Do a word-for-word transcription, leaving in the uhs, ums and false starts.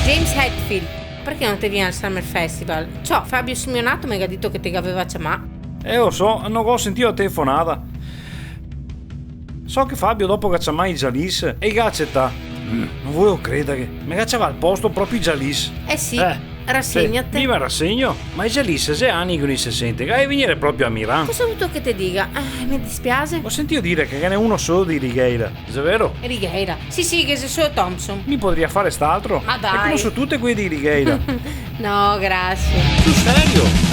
James Hetfield, parché no te vien al Summer Festival? Ciò, Fabio Simeonato me ga dito che te gaveva ciamà. Eh, lo so, no go sentìo la telefonada. So che Fabio dopo ga ciamà i Jalis e i ga acetà. Mm, no volevo credare. Me ga ciavà al posto proprio i Jalis. Eh sì, rasegnate. Sì, mi me rasegno. Ma i Jalis xe ani che no i se sente. Che i ga da vegnere proprio a Milan. Cosa vuto che te diga? Eh, me dispiase. Go sentìo dire che ghe n'è uno solo dei Righeira. Xe vero? Righeira? Sì, sì, che xe solo Thompson. Mi podaria fare st'altro? Ma dai. E conoso tute quee dei Righeira. No, grasie. Sul serio?